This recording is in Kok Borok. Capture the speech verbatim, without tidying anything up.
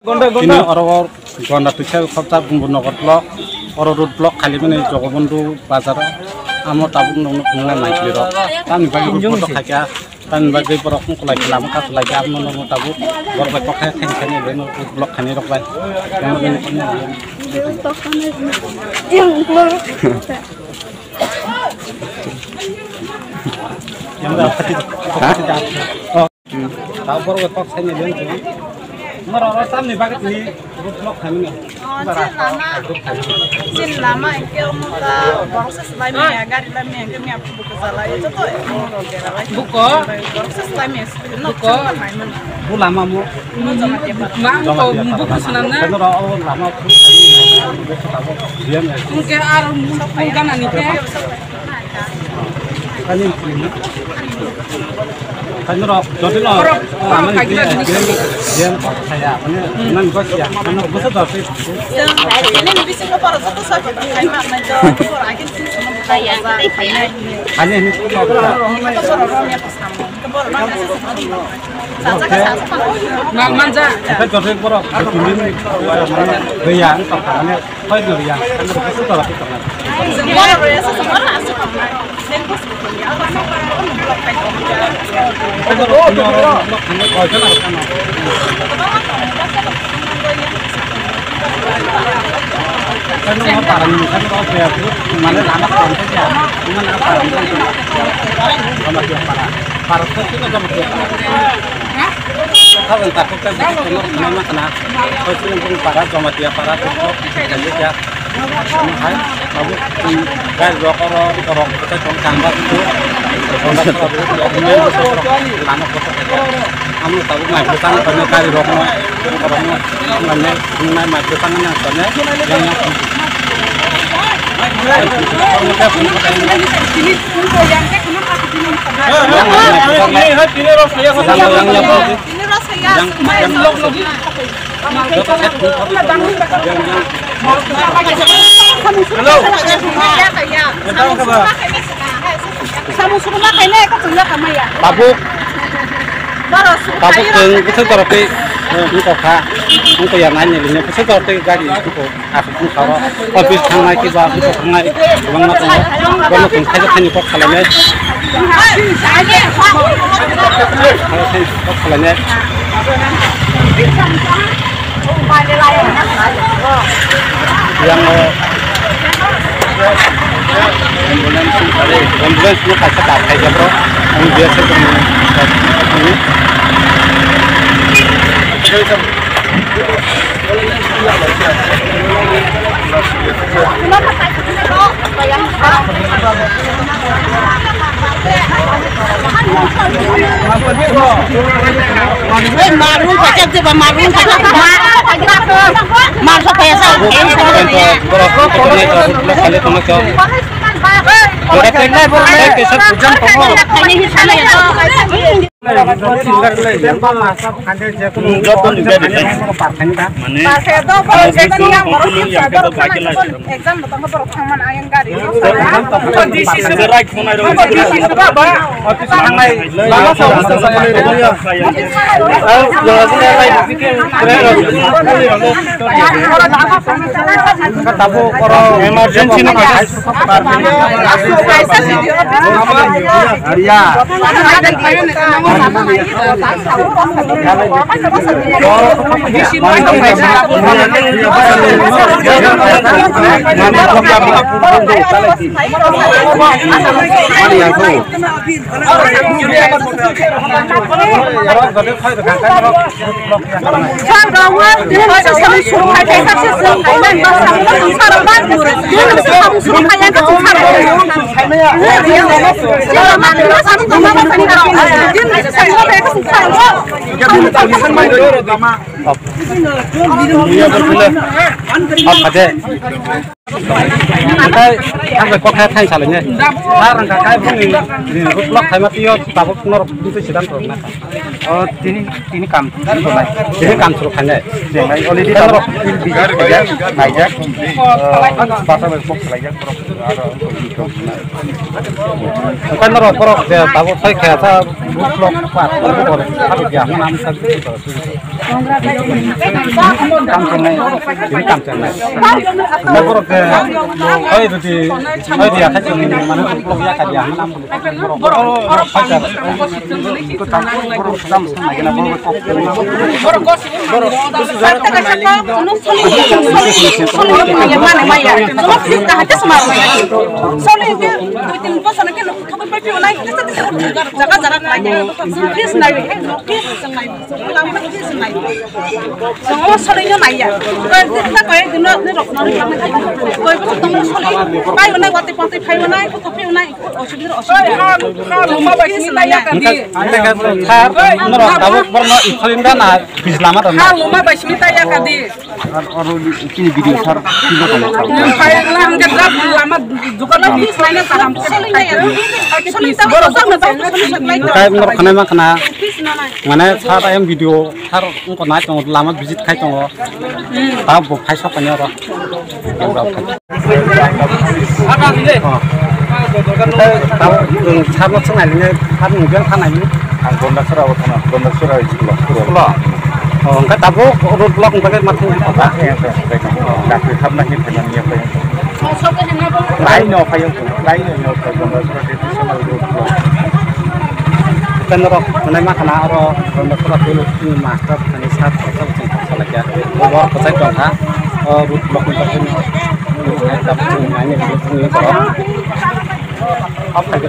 Tini oro o Gonda Twisa Khopjak Bumbur Nagar block, oro road block khalimani Jogobondhu bazar, amo tabuk nokno phunuknai mankli rok. Tamni bagwi road block khaikha, tamni bagwi borok wngkulai khe lama kasulai khe, abono nokno tabuk borok bai kokthai khaini khaini road block khainai rok bai. Tabuk borok bai kok saini leng tong. Moro oro tamni bagwi tini road block khaimani. Oh, sin lama. Sin lama, engke omo ta borok se slai maya, gari lai maya, engke maya buku salai, joto omo rok dera lai. Buko? Borok se slai maya, no, buko? Chakma nai mano. Bu lama mo? Omo joma dia para. Mang ko buku sunam na? Kano ro o lama. Engke ar buku gana ni ke? Kani, kani rok, jodi no, kami ni, dia, dia, dia, saya, mana, mana kau siapa, mana kau sudah sih. Kani ini, Mal manja. Kita jodi borok, ini, dia, ini, Hoi dulu ya, kan begitu kalau kita kan. Semua orang ya, semua orang asik kan. Semua orang asik kan. Kita kalau punya orang, orang kan kau jangan kan. Kan orang parang kan kau dia tu, mana lama kau tu ya, mana parang kan. Lama dia parang, parang tu kita sama dia parang. Hah? Kha wng takhuk tei bukhuk tongma khna ma khna. Hoi sini bung para, Jamatia para, bukhuk, khaijak ya. Hai, abo, um, gari rok oro, oro, kotai tong kang ba bukhuk. Honda rok, rok, rok, rok, lama kotor khaijak. Amo tabuk nai bwsang khaina gari rok no, rok no, mane, nai mai bwsang nang khaina, yang, yang. Hello. Tabuk. Tabuk tong, bwswk torok tei, eh, wngkha, wngkha ya, nai nai, bwswk torok tei gari, wngkha. Aswk bwskango office thangnai kiba office thangnai kwbangma tongo. Bono chwng khaijak khaini kok salainai. Kok salainai. Yang, eh, ambulance, ambulance no kaisa dak khaijak rok. Ang B S F ni. Marung pakai je ba, marung pakai ba. Marung pakai sa. Joto ni gari. Mane, exam bo tongkha borok thangmani ayang gari. Right phone airo. Tabuk oro emergency no kaisa. Hwnkhe, hwnkhe kok khe thaisa lainai. Sir, hwnkhe kai bini, bini road block khaima twiyo tabuk norok bini twi sidang rwkna. O, tini, tini kam chwng tongnai. Tini kam chwng khainai. Chwng nai, already tabuk field visit khaijak, naijak. O, basa bai kok khlaijak, borok aro. Hwnkhe norok borok je tabuk sai khe sa road block pa, borok sabuk ya, hwnna ang sa. Kam chwngnai, tini kam chwngnai. Hwnba borok khe, hoi rwdi, hoi rwya khe chwng mane borok ya kha diya, hwnba borok, borok, borok, borok, borok, Jaga jaga nai, office nai, office nai. Chwng omo solino naiya. Koi din ta koi din no, ni rok no, ni rok no. Koi bo tong soli. Pai bo nai, wate pate phai bo nai, ko phi bo nai. Osubida, osubida. Sir, norok tabuk borno isolin da na bijlama da na. Luma bai simi ta ya kadi. Ar oro chini video sir, chini tong sir. Phai lang ke drap lama dukan ni khlaina kaham. Solino naiya. Kai norok khanai ma khana. Office na nai. Mane sir ayang video sir wngkha nai tongo, lama visit khai tongo. Ta bo phai sok kanya oro. Sir no swngnai nini, sir ni bel khanai ni. Ang Gondasora o thana, Gondasora school o. School o? Oh, hwnkhe tabuk road block wngkha khe ma thang kha. Dakti khabna hin thangna niya phai. Lai no phai, lai no phai, Gondasora. Norok hwnwi ma khana oro Gondasora Field ni master thani sir kotor chwng kok salai kha. Bo bor kwchai tong kha. O road block ni bagwi no. Tabuk chwng naini bagwi chwngni borok. Off khai khe.